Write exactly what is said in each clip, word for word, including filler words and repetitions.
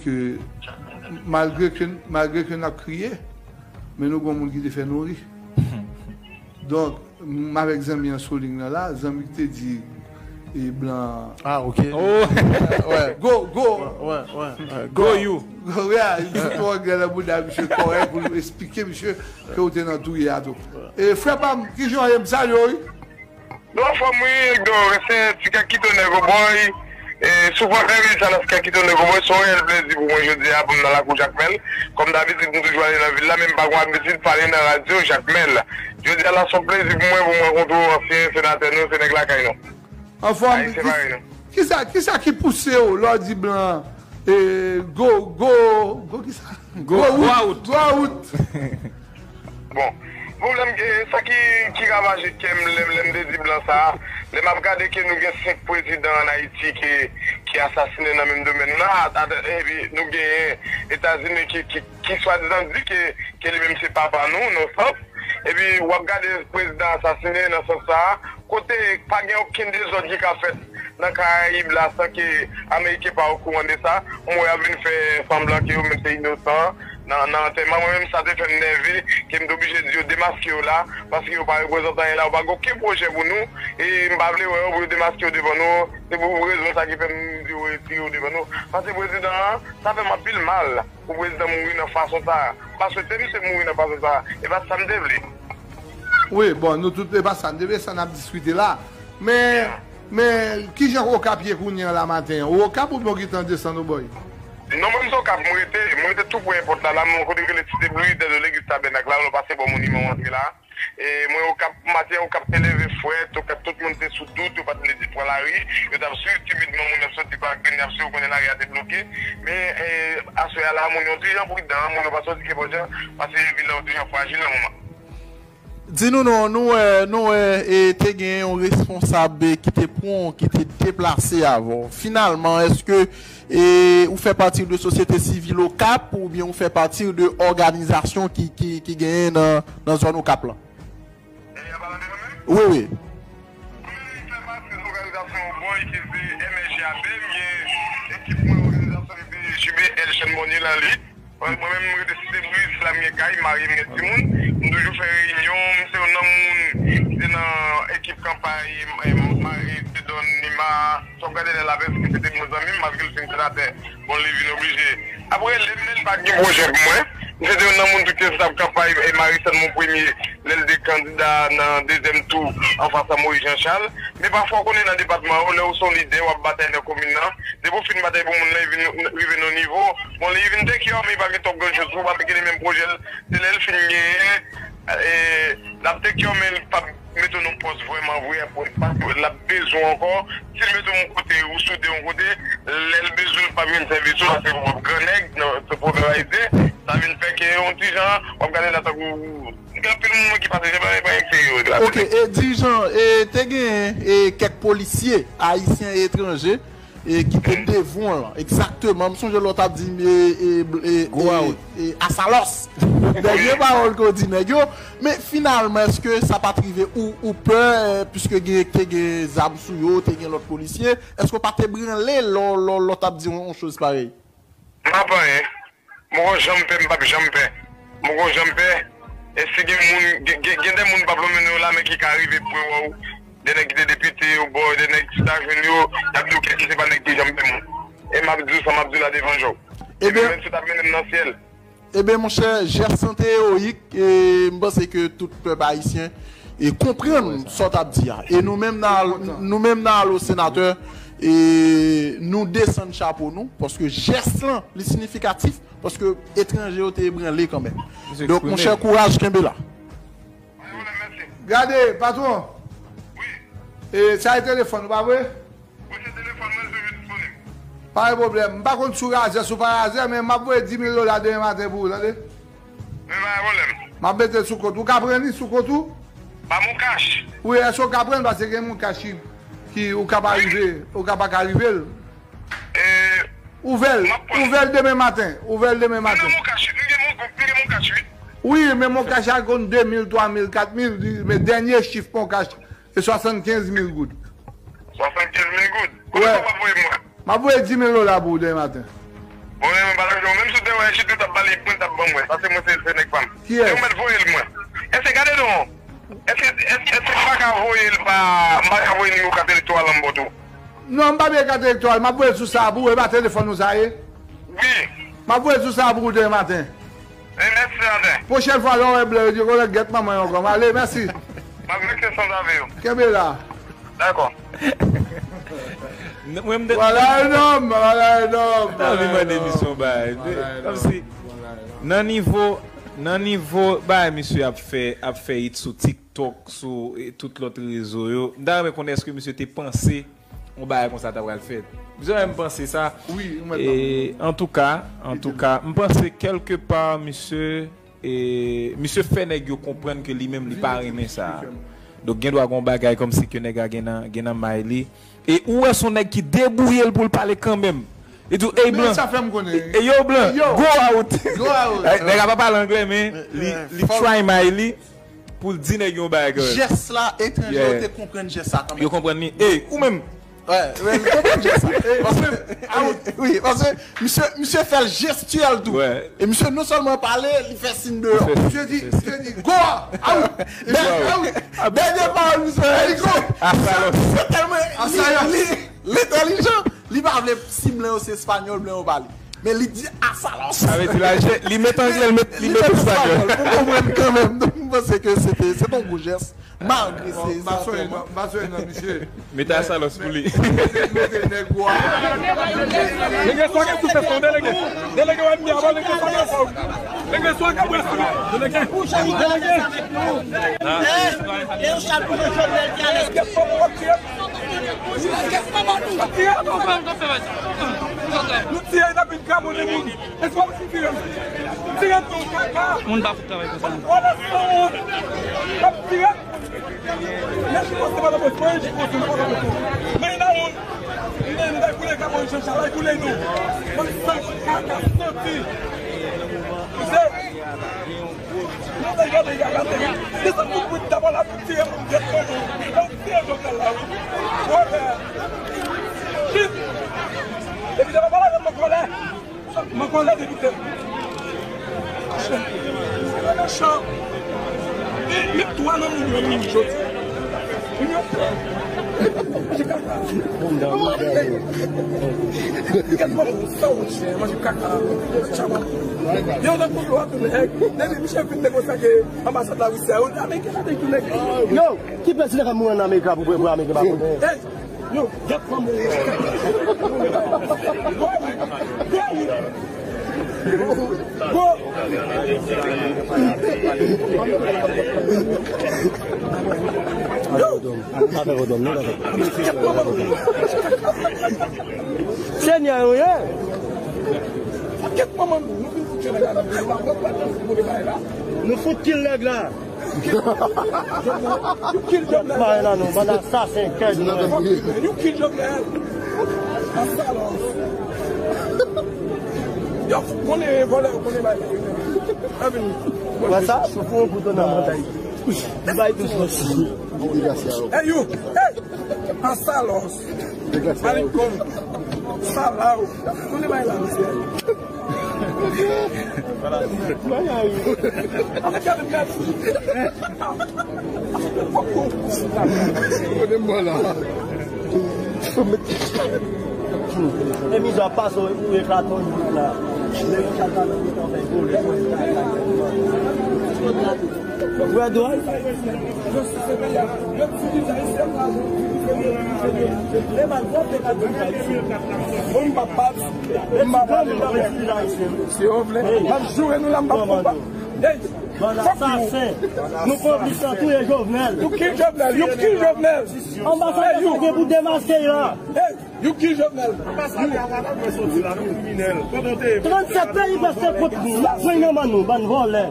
Ke malgre ke, malgre ke n ap kriye, men nou gon moun ki te fè nou ri. Donk, m avèk zanmi an sou liy nan la, zanmi ki te di e blan. Ah, ok. Oh, Ouais, Go, go! ouais, ouais. go you. Go, yeah, li fout yon anglè nan bouda misye kòrèk pou l esplike misye ke ou te nan touye a tou. E frè pa m, kijan w ye, m salye w, wi. Non, fò m wi, Egdo, se ti kèk ki tonnen Cowboy. E, soufrans revini sa nan ti kèk ki tonnen Cowboy, se yon reyèl plezi pou mwen jodi a pou m nan lakou Jakmèl. Kòm dabitid, m toujou ale nan vil la, men m pa gon abitid pale nan radyo Jakmèl. Jodi a la, se yon plezi pou mwen pou m rankontre w, ansyen senatè nou, se nèg lakay nou. Anfòm, Ayisyen parèy nou. Kisa, kisa ki pouse w lè w di blan e go, go, go kisa? Go, go out. Go out. Bon, pwoblèm ke sa ki, ki ravaje kè m lè, lè m te di blan sa a, lè m ap gade ke nou gen senk prezidan ann Ayiti ki, ki asasinen nan menm domèn nan, a- a- epi nou genyen Etazini ki, ki, ki swadizan di ke, ke li menm se papa nou, nan sans. Epi w ap gade prezidan asasinen nan sans sa a, kote pa gen okenn dezòd ki ka fèt nan Karayib la san ke Ameriken pa okouran de sa. M wè y ap vin fè sanblan ke yo menm se inosan nan, nan antèman. Mwen menm sa te fè m nève ke m te oblije di yo demaske yo la paske yo pa reprezante anyen la, yo pa gen okenn pwojè pou nou e m pa vle wè yo pou yo demaske yo devan nou. Se pou rezon sa ki fè m di yo retire yo devan nou. Paske prezidan an, sa fè m anpil mal pou prezidan mouri nan fason sa a. M pa swete misye mouri nan fason sa a. E pa sa m te vle. Wi, bon, nou tout, e pa sa n te vle, sa n ap diskite la. Men, men, kijan Okap ye kounye an la maten an? Ou Okap oubyen w gentan desann Obòy? Non, mwen m se Okap, mwen rete, mwen rete tou pre èpòt la, la, mwen kote ki rele Site Bri, dèyè legliz Tabènak la, nou pase bò moniman antre la. E mwen Okap, maten Okap te leve frèt, Okap tout moun te sou dout, yo pa t vle di pran lari, yo t ap swiv timidman moun y ap soti pa grenn, y ap swiv, ou konnen lari a te bloke. Men, e, aswè a la, moun yo toujan pridan, moun yo pa soti kenpòjan, paske vil la yo toujan frajil nan moman. Di nou non, nou wè, nou wè, e, te gen yon responsab e, ki te pran, ki te deplase avè w. Finalman, èske e, ou fè pati de sosyete sivil Okap oubyen ou fè pati de òganizasyon ki, ki, ki genyen nan, nan zòn Okap lan? Wi, wi. Mwen fè pati de òganizasyon Obòy ki se M S J A B, m gen ekip mwen òganizasyon ki se J B L Chèn Bònye nan li. Mwen menm, mwen rete Site Bri, se la m gen kay, m marye, m gen timoun. M toujou fè reyinyon, m se youn nan moun ki te nan ekip kanpay, e, Marie Dieudonne Nima, Sòm Gade Lè Lapè, ki se te bon zanmi m, malgre l fin senatè, bon, li vin oblije. Apre, lè m, lè l pa t gen pwojè pou mwen, m se te youn nan moun tou ki te sou tab kanpay, e, Marie Sèlmon Premye, lè l te kandida nan dezyèm tou, anfas a Moïse Jean Charles. Men pafwa, w konnen nan depatman yo, lè w se yon lidè, w ap batay nan komin nan, depi w fin batay pou moun nan, e vin, rive nan nivo, bon, li vin take care, men li pa gen twòp grann choz pou w, paske li menm pwojè l, se lè l fin genyen, e, l ap take care, men l p ap mete w nan pòs vrèman vre, apre, paske l ap bezwen w ankò. Si l mete w yon kote, ou soude yon kote, lè l bezwen w, l p ap jwenn sèvis ou, paske w ap gran nèg, nan, se pwovèb ayisyen, sa vin fè ke yon ti jan, w ap gade la tankou, gen anpil moun ki pase, se pa, se pa eksperyans la. Ok, e dirijan, e te gen e kèk polisye ayisyen e etranje e ki te devan w lan. Egzakteman, m sonje lè w t ap di e, e, e, Go e, out. e, Asalòs. Dènye pawòl ke w di nèg yo. Men finalman, èske sa pa t rive ou, ou pè, e, piske gen, te gen zam sou yo, te gen lòt polisye, èske w pa te branle lè w, lè w, lè w t ap di yon, yon choz parèy? M pa pè anyen. M poko janm pè, m p ap janm pè. M poko janm pè. E si gen moun, gen, gen, gen de moun m p ap lonmen non yo la, men ki ka rive pran wè w. De nèg ki te depite yo, bò, de nèg ki ta jwenn yo, y ap di w kèk ki se pa nèg ki janm pè moun. E m ap di w sa, m ap di w la devan je w. Ebyen, Menm si w t ap mennen m nan syèl. Ebyen, monchè, jès lan te ewoyik, e m panse ke tout pèp ayisyen e konprann sa w t ap di a. E nou menm nan, nou menm nan Alo Senatè, e nou desann chapo nou, paske jès lan, li siyifikatif, paske etranje yo te ebranle kanmenm. Donk, monchè, kouraj, kenbe la. Gade, patwon. E, sa e telefòn ou, pa vre? Wi, se telefòn mwen, toujou disponib. Pa gen pwoblèm. M pa konn si w razè, si w pa razè, men m ap voye dis mil dola demen maten pou ou, tande? Men pa gen pwoblèm. M ap mete l sou kont ou. Ou ka pran li sou kont ou? Ba m yon kach. Wi, èske w ka pran l? Paske gen moun kach ki, ki ou ka pa rive, ou ka pa ka rive l. E, Ouvè l, M ap pran. Ouvè l demen maten. Ouvè l demen m gen maten. Mon Cash, m gen Mon, m gen Mon Cash, wi. Wi, men Mon Cash a konn de mil, twa mil, kat mil, men dènye chif Mon Cash se swasannkenz mil goud. Swasannkenz mil goud. Wè. Konbyen w ap voye mwen? M ap voye dis mil dola pou ou demen maten. Bon, men Menm si w te wè Jidou t ap pale, li pran, t ap ban mwen. Paske mwen se, se nèg pa m. Kiyès? Ou mèt voye l mwen. Èske, gade non. Èske, èske, èske m pa ka voye l pa, m pa ka voye nimewo kat elektoral la m ba w tou? Non, m pa bezwen kat elektoral. M ap voye l sou sa pou ou, e pa telefòn ou sa ye? Wi. M ap voye l sou sa pou ou demen maten. E, mèsi, André. Pwochèn fwa, lè w wè blan, yo di, "Kolèg, gèt manman yo ankò." M ale, mèsi. M ap vekse san zave yo. Kenbe la. Dakò. N-, mwen, m te Voilà un homme, voilà un homme, m t anvi mande misye yon bagay. Kòmsi, nan nivo, nan nivo bagay misye ap fè, ap fè hit sou TikTok, sou, e, tout lòt rezo yo, m ta renmen konnen èske misye te panse yon bagay konsa ta pral fèt. Misye menm panse sa. Wi, ou mèt nan. E, antouka, antouka, m panse kèlke pa, misye, e, misye fè nèg yo konprann ke li menm li pa renmen sa. Donk, gen dwa gen yon bagay kòmsi ke nèg la gen nan, gen nan may li. E ou wè se yon nèg ki debouye l pou l pale kanmenm. Li di w, "Ey, blan." Sa fè m konnen. E, yo, blan, go out. Go out. Nèg la pa pale anglè, men li, li try may li pou l di nèg yon bagay kanmenm. Jès la, etranje yo te konprann jès sa kanmenm. Yo konprann li. Ey, ou menm. Wè, wè, li konprann jès sa. Paske, wi, paske misye, misye fè l jestyèl tou. E misye non sèlman pale, li fè siy deyò. Misye di, misye di, "Go out." Dènye pawòl misye, li go. Se tèlman li, li, li entèlijan, li pa vle si blan yo se espanyòl, blan yo pale. Men li di asalòs. Sa vle di la, li met anglè, li met, li met espanyòl. Pou konprann kanmenm. Donk, m panse ke se te, se te yon gwo jès. Malgre se zafè, m pa sou nan misye. Mete asalòs pou li. Mete, mete nèg wa. Delege swa gen sou fè son, delege. Delege wè m byen avan, delege swa gen fò. Delege swa gen bwè sou li. Delege. Delege. E yon chal pou Jovenel ki alèz. Kèt pa pou wap tiye. Kèt pa pou wap tiye. Nou tiye, n ap vin kramonnen moun. Moun pa fout travay konsa. Wala san wont. L ap tire. Men si konsa pa t ap fè, si konsa pa t ap fè. Men nan moun, men m bay koule ka mwen chan chalay koule nou. Mwen san kaka santi. Ou se, nou te gade, gade, gade. Desann tout brit dabò la pou tire moun gèt moun. Donk tire Jovenel la. Wè. Chit. Epi devan pa la mwen kòlè. Mwen konnen depite. Mechan. Met twa nan moun yo, moun jodi. Moun yo. Manje kaka. Gad mwen, sa ou chè, manje kaka. Chabon. Yo, nan tout lwa, tout nèg. Depi misye fin negosye ak anbasad Larisi a, yo, Ameriken, Ameriken, tout nèg. Yo, ki prezidan k ap mouri an Amerik la pou, pou Ameriken pa konnen? Hey! Yo, gèt manman w. Bon. Senyè, ou ye? Gèt manman nou, nou vin fout nèg la. Nou fout kill nèg la. You kill Jovenel. Bay la non, bann asasen, kèd nou. You kill Jovenel. Asalòs. Yo, konnen vòlè, konnen bay. Wè sa, sou fon pou ton nan. Bay tou sou. Hey, you. Hey. Asalòs. Malikon. Salaw. Konnen bay la, mesye. E mizè pase ou eklate yon nèg la. Lè yon chal pa nan mitan fè vole. Wè dwòl. Bon, m pa pati. M pa pale. Si yo vle, m ap joure nou la, m p ap konba. Hey, bann asasen. Nou konplis nan touye Jovenel. You kill Jovenel. You kill Jovenel. Anbasadè sa gen pou demaske la. Hey, you kill Jovenel. Trannsèt peyi prèske kont nou. N ap jwenn nan men nou, bann vòlè.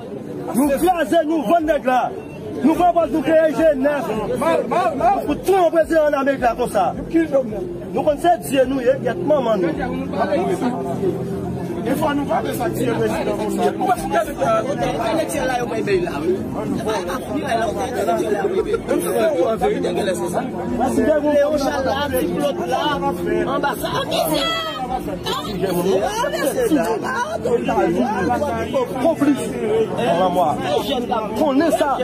Nou kraze, nou vann nèg la. Nou pran pòz nou kreye G nèf. Pou touye yon prezidan an Amerik la konsa. Nou konn se Dye nou ye, gèt manman nou. Defwa nou pa bezwen tiye prezidan konsa. Ou pa fouke avèk la. Nèg sèl la yo bay bèy la, wi. Leon Charles la, Ti Claude la, anba sa. Konplis. Konnen sa.